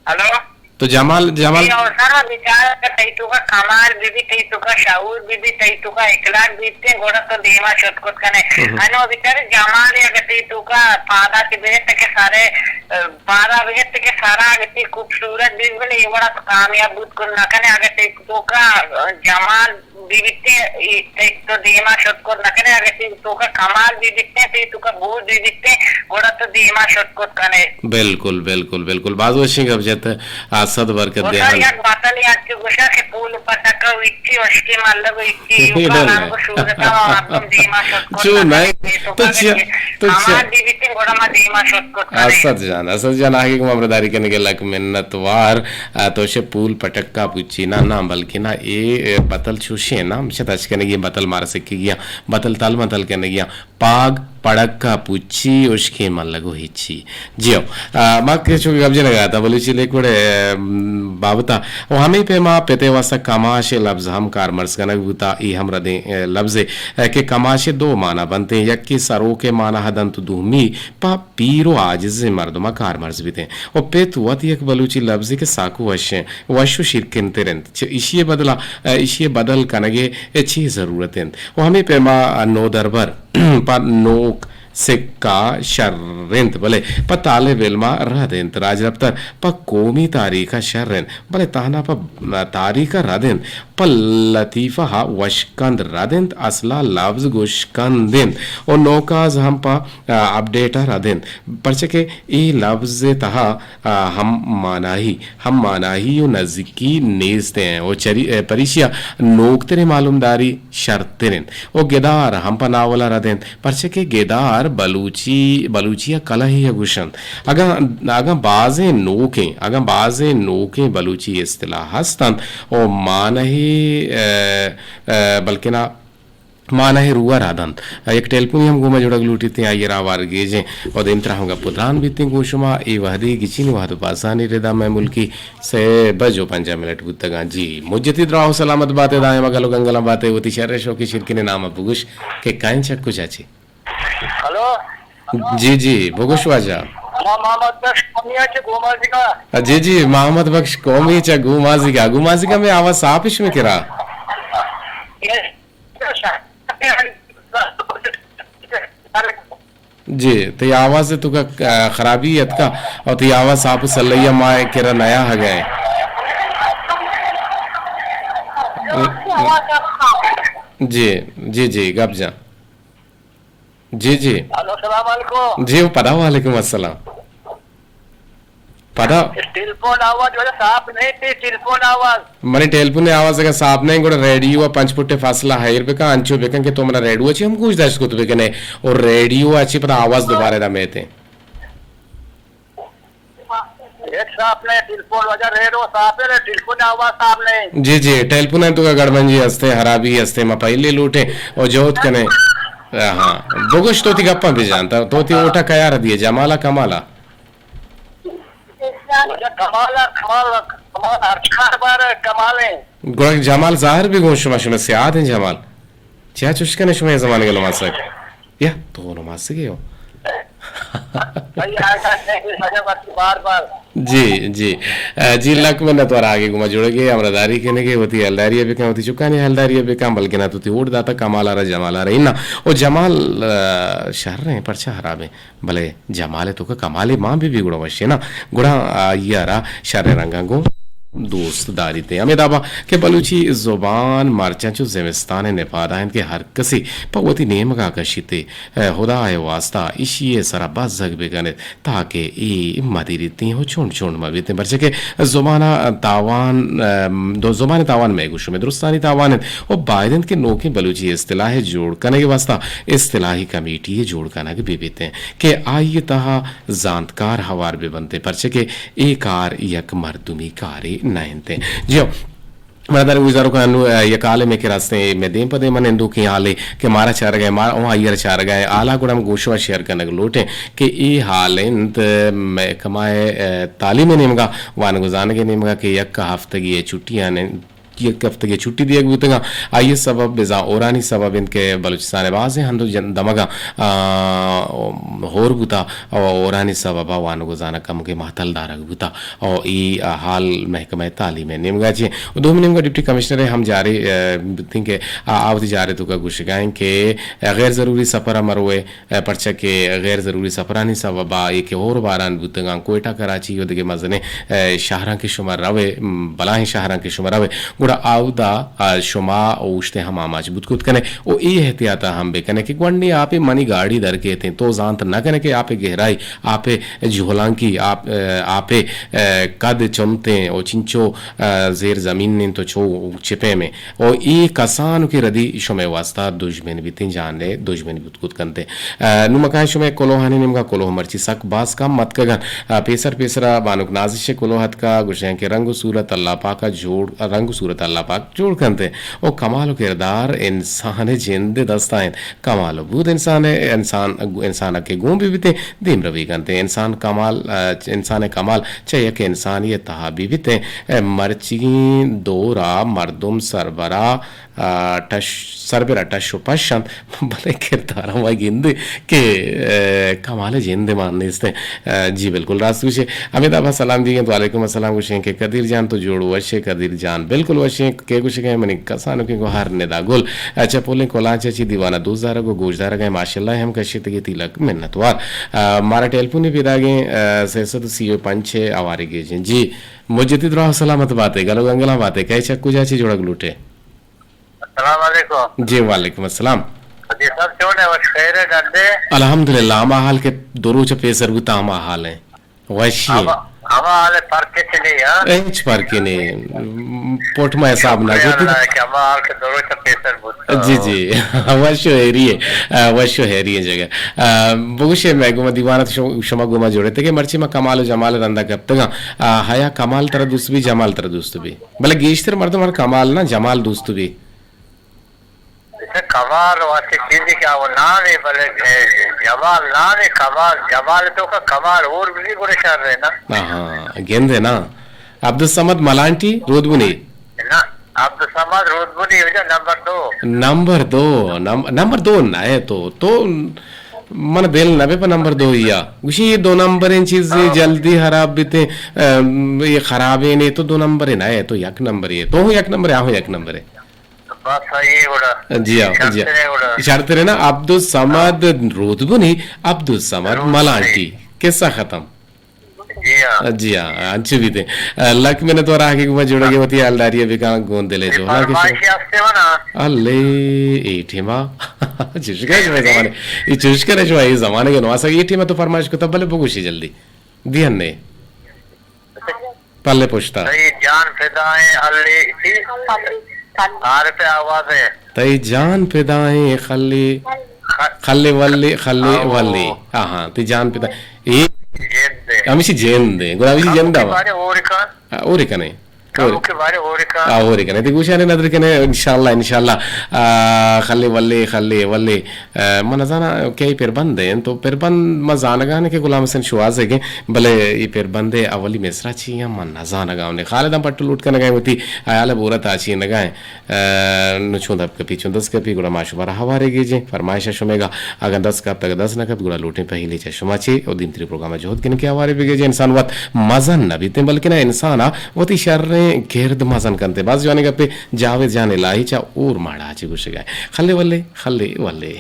ہلو؟ تو جمال، جمال۔ تئی اوسر ءَ بچار کہ تئی توکا کمال بہ بیت، تئی توکا شعور بہ بیت، تئی توکا اخلاق بیت، گڑا تو دیما شت کت کنے۔ ہم۔ انو بچار جمال اگر تئی توکا پادا کہ بیت کہ سارے، اه، پادا بیت کہ سارا اگر تئی خوبصورت بیت، بلے اے وڑا تو کامیاب بوت کت نہ کنے۔ اگر تئی توکا جمال بہ بیتیں، اے، تئی تو دیما شت کت نہ کنے، اگہ تئی توکا کمال بہ بیتیں، تئی توکا بود بہ بیتیں، گڑا تو دیما شت کت کنے۔ بالکل، بالکل، بالکل۔ باز وشیں گپ جت، آ، صد برکت و دے سر، حال۔ یک باتلے ات کہ گوشا کہ پول پٹکا و ہچی، اشکے ملگ و ہچی، ایوکا رنگ و سورتا و مردم دیما شت کت چو نہ کنے، نہیں، تئی تو توکا چیا، اگہ تو چیا؟ کمال بہ بیتیں، گڑا ما دیما شت کت کنے۔ اسد جان، اسد جان، آگے کو مبرداری کنے کے لک منت وار۔ آ، تو شے پول پٹکا پوچی نا، نا، بلکہ نا، اے، اے، بتل چوشے نا، ہمشہ تچ کنگی بتل مارا سکی گیا، بتل تل متل کنگی، پاگ پڑکا پوچی، اشکے ملگو ہچی۔ جی ہو، آ، ما کہ چو گپ جنگا تا، بلوچی لیکوڑ، اے، م، بابتا، و ہمیں پیما پتے واسطہ کماش لفظ ہم کارمرز کنگ بوتا، ای ہم ردیں، اے، لفظ، اے، کہ کماش دو معنی بنتے، یکی سروک معنی ہدن تو دومی پہ پیر و عاجزیں مردماں کارمرز بیتیں۔ و پت وت یک بلوچی لبزے کہ ساکو وش انت، وش و شیرکنتر انت۔ چہ ایشی بدلا، ایشی بدل کنگے چی ضرورت انت؟ و ہمے پیما نودربر پہ نوک سکا شر انت، بلے پہ طالب علما رد انت۔ راجرپتر پہ قومی تاریخا شر انت، بلے تہنا پہ تاریخا رد انت۔ پہ لطیفہ ء وشکند رد انت، اصلا لبز گوشکند انت و نوکاز ہم پہ، آ، اپڈیٹ ء رد انت، پرچہ کہ اے لبز ء تہا، آ، ہم ماناہی، ہم ماناہی و نزیکی نیست انت و چری-، آ، پریشی ء نوکتریں معلومداری شرتر انت و گدار ہم پہ ناول ء رد انت، پرچہ کہ گدار بلوچی، بلوچی ءَ کلہے ءَ گوشنت۔ اگاں، اگاں بازیں نوکیں، اگاں بازیں نوکیں بلوچی اصطلاح ہست انت او معنی، ءَ، ءَ، بلکنا معنی روح ءَ را دنت۔ یک ٹیلیفونے ہم گوں ما جڑگ لوٹیتیں، آئی ءَ را ہوار گیجیں و دیمترا ہم گپ و تران بیتیں۔ گوں شما اے وہدی گچینی وہد و بازانی ردا مئے ملکی سے بج و پنجاہ منٹ بوتگاں۔ جی، مجتی دراہ و سلامت باتے، دائم گل و گنگلاں باتے، وتی شر شوقی شرکنے نام بگوش کہ کائیں چک کجا چی۔ ہلو۔ جی، جی، بگوش واجہ۔ ما محمد بخش قومی چہ گومازیگا۔ جی، جی، محمد بخش قومی چہ گومازیگا۔ گومازیگا میں آواز صاف اش میں کرا۔ جی، تئی آواز تو کا، آ، خرابی اتکا اور تئی آواز صاف سلیا ما کرا نیا ہگئے۔ جی، جی، جی، گپ جان۔ جی، جی۔ ہلو، السلام علیکم۔ جی، پدا وعلیکم السلام۔ پدا۔ ٹیلیفون آواز وجہ صاف نہیں تھی، ٹیلیفون آواز۔ منی ٹیلیفون آواز اگر صاف نہیں، گڑا ریڈیو ءَ پنچ فٹ فاصلہ ہیر بکن، انچو بکن کہ تو منا ریڈیو چی ہم گوش داشت کت بکنے اور ریڈیو ءَ چی پدا آواز دوبارہ دا میتے۔ ایک صاف نہیں، ٹیلیفون وجہ ریڈیو صاف ہے، ٹیلیفون آواز صاف نہیں۔ جی، جی، ٹیلیفون تو کا گڑبنجی ہستے، خرابی ہستے، ما پہلے لوٹے اور جہد کنے۔ ہاں، بگوش تو تی گپاں بجان، تو تی اوٹا کیار دیے، جمالا کمالا۔ اچھا، کمال، کمال، کمال، ہر چار بار کمال ہے۔ گڑا جمال ظاہر بھی گوں شما، شما سیاد ہیں جمال۔ چیا چوش کنے شما یہ زمانے گلو ماسک؟ یا تو گلو ماسک ہو۔ بھائی، آگا نہیں، مجھے بس بار بار۔ جی، جی۔ آ، جی، لک منت وار آگے گما جڑ گئے، ہمراہ داری کنے گے، وتی ہلداری بکن، وتی چکانی ہلداری بکن، بلکہ نہ تو تی اوٹ داتا کمال آ رہا، جمال آ رہا، ہی نا۔ او جمال، آ، شر ہیں، پرچہ خراب ہیں۔ بلے جمال ءِ توکا کمالے مان بہ بی گڑا وشے نا۔ گڑا آئی ءَ را شریں رنگاں گوں دوست داریت۔ ہمے دابا کہ بلوچی زبان مرچاں چو زمستان ءِ نپادا انت کہ ہر کسے پہ وتی نیمگا کشیت ءُ خدا ءِ واستا ایشی ءِ سرا بزگ بہ کنت تاکہ اے مدیریتیں ءُ چنڈ چنڈ مہ بیتیں، پرچہ کہ زبان ءِ تاوان، ام، دو زبان ءِ تاوان مئے گوں شمئے درستانی تاوان انت ءُ باید انت کہ نوکیں بلوچی اصطلاح ءِ جوڑ کنگ ءِ واستا اصطلاحی کمیٹی ءِ جوڑ کنگ بہ بیت۔ کہ آئی ءِ تہا زانتکار ہوار بہ بنت، پرچہ کہ اے کار یک مردمی کارے نہ انت۔ جی ہو، منا دار گوشداروکاں انو، ا، یک حالے مئے کرا استیں، مئے دیم پہ دیم نندوکیں حالے کہ مارا چارگا ایں، ما اوں آئی ءَ را چارگا ایں، حالا گڑا ہم گوں شما شیئر کنگ لوٹیں کہ اے حال انت محکمہ، ا، تعلیم ءِ نیمگا، وانگ ءُ زانگ ءِ نیمگا کہ یک ہفتگی ءِ چھٹی آں یک ہفتگے چھٹی دیگ بوتگاں۔ آئی ءِ سبب بزاں ہورانی سبب انت کہ بلوچستان ءِ بازیں ہند ءُ جن-، دمگاں، آ، ہور بوتا ءُ ہورانی سبب ءَ وانگ ءُ زانگ کمکے مہتل دارگ بوتا ءُ اے حال محکمہ تعلیم ءِ نیمگا چہ۔ ءُ دومی نیمگا ڈپٹی کمشنر ءِ ہم جارے، آ، بوتیں کہ آ، آ وتی جارے توکا گوشگا انت کہ غیر ضروری سفر ءَ مروئے، ءَ، پرچا کہ غیر ضروری سفرانی سبب ءَ اے کہ ہور باران بوتگاں، کوئٹہ، کراچی ءُ دگہ مزنیں، ءَ، شہراں کہ شما روئے، م، بلاہیں شہراں کہ شما روئے، گڑا آودا، ءَ، شما اوشت ءِ ہم آماچ بوت کت کنے ءُ اے احتیاط ءَ ہم بہ کنے کہ گونڈیں آپے منی گاڑی در کیتیں، تو زانت نہ کنے کہ آپے گہرائی، آپے جہلانکی، آپ، ءَ، آپے، ءَ، قد چنتیں ءُ چنچو، ءَ، زیر زمین انت ءُ چو چہ پیمیں۔ ءُ اے کسانکیں ردی شمئے واستا دژمن بیتیں، جان ءِ دژمن بوت کت کنت۔ ءَ، نوں ما کائیں شمئے کلوہانی نیمگا، کلوہ مرچی سک باز کم اتکگ انت۔ ءَ، پیسر پیسرا بانک نازش ءِ کلوہ اتکا، گوشیں کہ رنگ ءُ صورت اللہ پاک ءَ جوڑ، رنگ ءُ صورت اللہ پاک جوڑ کنت ءُ کمال ءُ کردار انسان ءِ جند ءِ دستا انت۔ کمال ءُ بود انسان ءِ، انسان، انسان ءَ کہ گون بہ بیتیں، دیم روی کنت۔ انسان کمال، ءَ، انسان ءِ کمال چہ یک انسانی ءِ تہا بہ بیتیں۔ ءَ، مرچیگیں دورا مردم سربرا ءَ، ٹش، سربرا ٹش ءُ پش انت، بلے کردار ءَ ما گندیں کہ، ءَ، کمال ءِ جند مان نیست انت۔ ءَ، جی بالکل راست گوشے۔ ہمے دابا سلام دیگ انت، وعلیکم السلام گوشیں کہ قدیر جان تو جوڑ وشے؟ قدیر جان بالکل وشیں۔ کے گوشگے منی کسانکیں گوہار ندا گل۔ ءَ، چہ پولیں کلانچ ءَ چی دیوان ءَ دوست دارگ ءُ گوش دارگ ءَ ماشاءاللہ ہم کشیتگی، تلک منتوار۔ ءَ، مارا ٹیلیفونے پیداگیں، ءَ، سئے سد ءُ سی ءُ پنچ ءَ آوارے گیجیں۔ جی مجتی دراہ سلامت باتے، گل ءُ گنگلاں باتے، کئے چک کجا چی جوڑگ لوٹے؟ السلام علیکم۔ جی، وعلیکم السلام۔ جی صاحب، چون ئے؟ وش خیر ئے، ڈڈ ئے؟ الحمدللہ، ہما حال کہ دو روچ پیسر بوتا، ہما حال ایں۔ وشی ایں۔ ہما، ہما حال ء فرق ہچ نہیں، ہاں؟ ہچ فرق نہیں۔ پوٹ ما حساب نہ شکریہ کت۔ اللہ کہ ہما حال کہ دو روچ پیسر بوت۔ جی، جی۔ وش و ہیری ہے۔ آ، وش و ہیری ہے جگہ۔ آ، بگوشے مئے گوما دیوان ات شو-، شما گوما جوڑے تگے مرچی ما کمال و جمال رندا کپتگاں۔ آ، حیا کمال ترا دوست بی، جمال ترا دوست بی۔ بلے گیشتر مردم ہر کمال نہ جمال دوست بی۔ اچھا، کمال واسطے چیزی کہ وہ نام ہے، بلے جمال نام ہے، کمال، جمال تو کا کمال اور بھی بڑے شر ہے نا۔ ہاں، گند ہے نا۔ عبدالصمد ملانٹی رودبنی۔ نا، عبدالصمد رودبنی ہو جا نمبر دو۔ نمبر دو، نم-، نمبر دو نہ ہے تو، تو من دل نہ بے پہ نمبر دو یا۔ گوشی یہ دو نمبر ہیں چیز ہاں۔ جلدی خراب بیتے، ام، یہ خراب ہے نہیں تو دو نمبر ہے نہ ہے تو یک نمبر ہے۔ تو ہوں یک نمبر ہے، آ ہوں یک نمبر ہے۔ بس آئیے گڑا۔ جی ہاں، جی ہاں۔ شرط رہے گڑا۔ شرط رہے نا، عبدالصمد رودبنی، عبدالصمد رودبنی۔ ملانٹی۔ قصہ ختم۔ جی ہاں۔ جی ہاں، انچو بیتے۔ لک منت وار آگے گما جوڑا گے وتی حالداری بکاں گون دلے جو۔ فرمائشی ہستے ونا۔ اللہ، اے ٹیما۔ چوشکا شما زمانے۔ اے چوشکا شما اے زمانے کے نواسا اے ٹیما تو فرمائش کتا بلے بگوشی جلدی۔ دیہن نے۔ پلے پشتا۔ تئی جان فدائیں خلی۔ عارف آواز ہے۔ تئی جان فدائیں خلی۔ خ-، خلی ولی، خلی او۔ ولی۔ ہاں، ہاں، تئی جان فدا۔ اے جند ہے۔ ہمیشی جند ہے۔ گڑا ہمیشی کم جند کے ہے۔ بارے اور کن۔ ہاں، اور کنے۔ کم اور۔ کے بارے اور کن۔ ہاں، اور کنے۔ تے گوشانے ندر کنے، انشاءاللہ، انشاءاللہ۔ آ، خلی ولی، خلی ولی۔ ء، من نزاناں کہ اے پربند انت، تو پربند ما زانگا نہ کہ غلام حسین شوازیگ انت، بلے اے پربند ء اولی مصرع چی انت من نزانگا۔ انت خالد ہم پٹ لوٹ کنگا انت، وتی حیال ء بورا تاچینگا انت۔ ء، نوں چون دپ کپی، چون دست کپی، گڑا ما شمارا ہوارے گیجیں۔ فرمائش ء شمیگا اگاں دست کپت، اگاں دست نہ کپت، گڑا لوٹیں پہلی چہ شما چے او دیمتری پروگرام ء جہد کنیں کہ ہوارے بگیجیں۔ انسان وت مزن نہ بیتیں، بلکنا انسان ء وتی شریں کرد مزن کنت۔ باز جوانیں گپے۔ جاوید جان الہی چہ اور ماڑا چہ گوشگا۔ خلے ولے، خلے ولے۔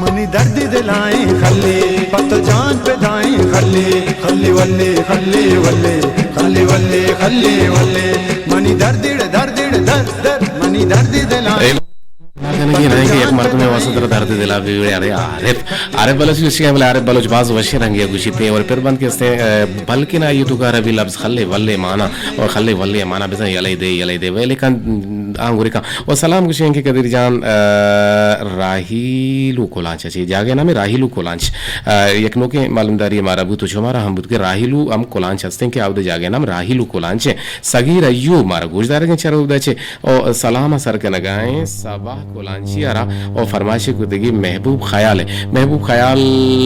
منی دردی دلائیں خلی، پہ تو جان پدائیں خلی، خلی ولے، خلی ولے، خلی ولے، خلی ولے۔ منی دردڑ، دردڑ، درد، درد، منی دردی دلائیں۔ اے کنگی نہ کہ یک مردمے واسطہ ترا درد دلا بی۔ ارے عارف، عارف بلوچ گوشی، بلے عارف بلوچ باز وشیں رنگے گوشیتے اور پربند کہ استے، اے، بلکنا یہ تو کا عربی لفظ خلے ولے مانا اور خلے ولے مانا بزن یلے دے، یلے دے ویلے کن آنگوری کن۔ و سلام گوشیں کہ قدیر جان، ء، راہیلو کلانچ چی جاگہ نام راہیلو کلانچ۔ ء، یک نوکیں معلومداری مارا بوت و شمارا ہم بوت کہ راہیلو ہم کلانچ ہستیں کہ آودے جاگہ نام راہیلو کلانچ ہے۔ صغیر ایوب مارا گوش دارگیں چہ رودا چہ او سلام سر کنگائیں صباح کلانچی ء را او فرمائشی کتگی محبوب خیال ہے۔ محبوب خیال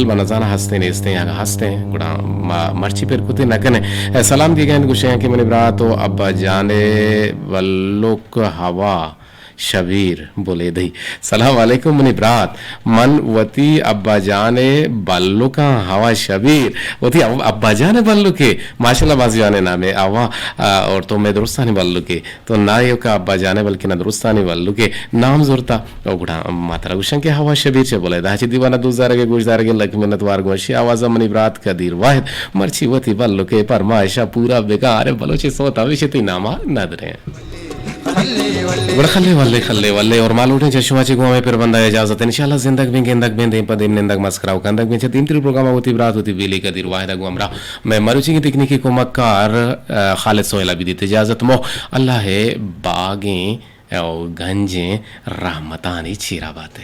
من نزاناں ہستیں نیستیں، اگاں ہستیں گڑا ما مرچی پر کتے نہ کنیں۔ اے سلام دیگا انت گوشیں کہ منی برات و ابا جان ء بلک ہوا شبیر بلیدئی۔ سلام علیکم منی برات، من وتی ابا جان ء بلکاں ہوا شبیر، وتی اب-، ابا جان ء بلکے، ماشاءاللہ باز جوانیں نامے ہوا، آ، اور تو مئے درستانی بلکے۔ تو نا ایوکا ابا جانے بلکنا درستانی بلکے نام زرتا۔ او گڑا ما ترا گوشاں کہ ہوا شبیر چہ بلیدہ چہ دیوانہ دوست دارگے گوش دارگے لک منت وار گوشی آوازا منی برات قدیر واحد مرچی وتی بلکے پرمائشا پورا بکا۔ ارے بلوچی سوت ہمیشہ تئی ناما ندریں۔ گڑا خلے ولے خلے ولے اور ما لوٹیں چہ شما چہ گوں ہمے پر بندہ اجازت انشاءاللہ زندگ بیں گندگ بیں دیم پہ دیم نندگ مسکرا و کندگ بیں چہ دیمتری پروگرام وتی برات وتی بیلی قدیر واحد گوں ہمراہ مئے مروچیگیں تکنیکی کمک کار، ء، خالد سہیل ء بدیت اجازت مو اللہ ء باگیں ء گنجیں رحمتانی چیرا بات ء۔